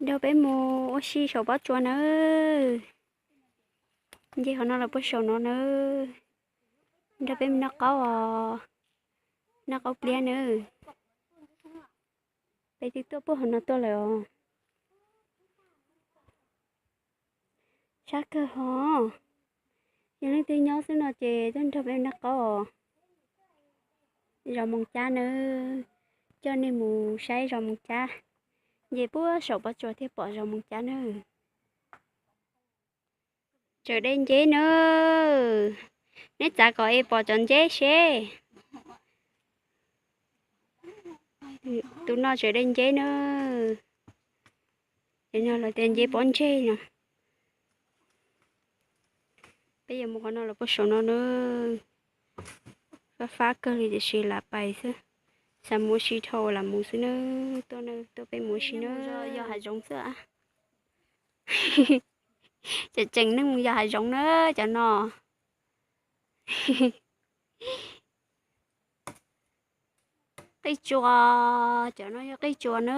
Nrog peb mus ua si saum pob tsuas nawb. Nce qhov no los puag saum no nawb. Nrog peb mus noj qaub os, noj qaub pliab nawb. Peb twb tuaj puag hauv no tuaj lawm os. Sab kawg hos. Yog leej twg nyob xwb no ces tuaj nrog peb noj qaub os. Zos Moos Cab nawb, coj nej mus saib zos Moos Cab. Nce puag saum pob tsuas thiaj pom zos Moos Cab nawb. Tsaws dej nceb nawb. Neb txav kom es pom cov nceb seb. Tus no tsaws dej nceb nawb. Cov no lawv tias nceb pob ntseg no. Peb yuav mus qhov no los puag saum no nawb. Fab fab kawg li tiam sis lam pais xwb. Xav mus ua si dhau lam mus xwb nawb. Tuaj nawb, tuaj peb mus ua si nawb. Yog hav zoov xwb. Cov tseem neeg mus yos hav zoov na cov no. Qij tsuas, cov no yog qij tsuas na,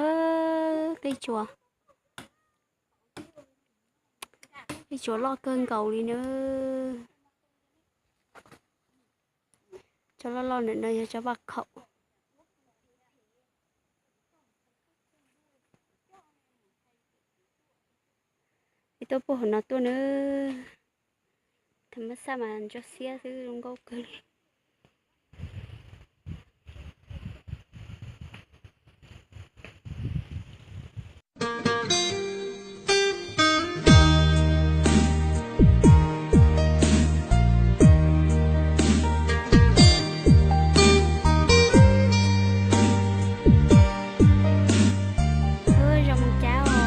qij tsuas. Qij tsuas loj kawg nkaus li na. Tsob loj loj ntawm no yog tsob vaj khaum. Peb tuaj puag hauv no tuaj nawb. Tham mas xaj mas ntsuab xiab xwb zoo nkauj kawg li. Ub, zoo cab os,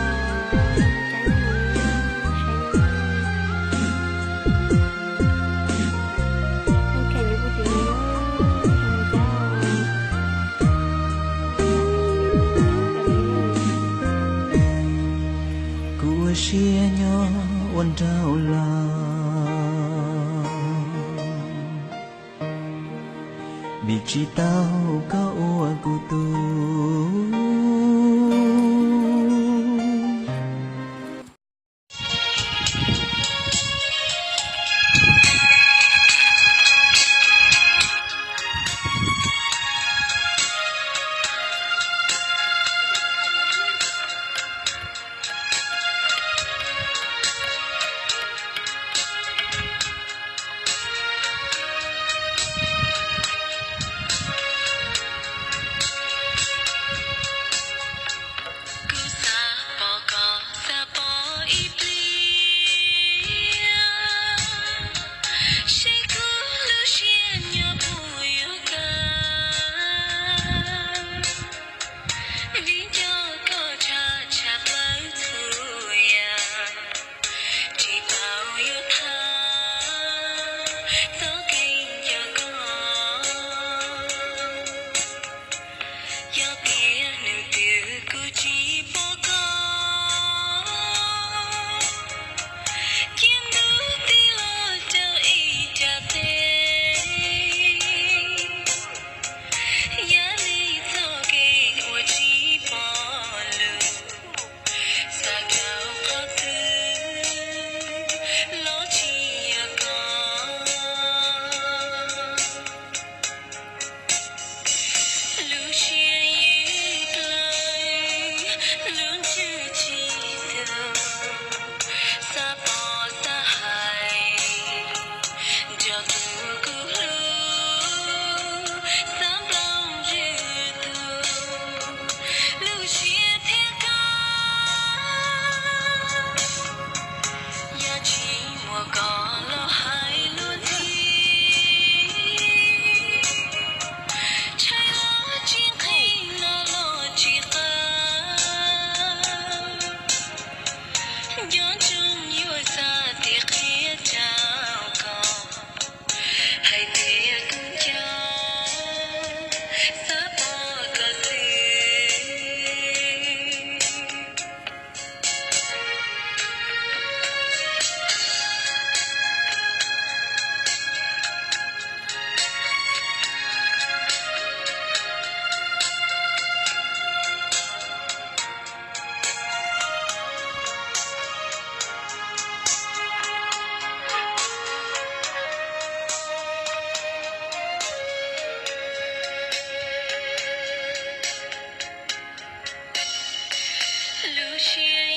zoo cab na, saib na. Ub, kheem nyob puag tim no, zoo cab os. Kuv ua siab nyob ua nraug los, vim tsis tau koj ua kuv tug. siab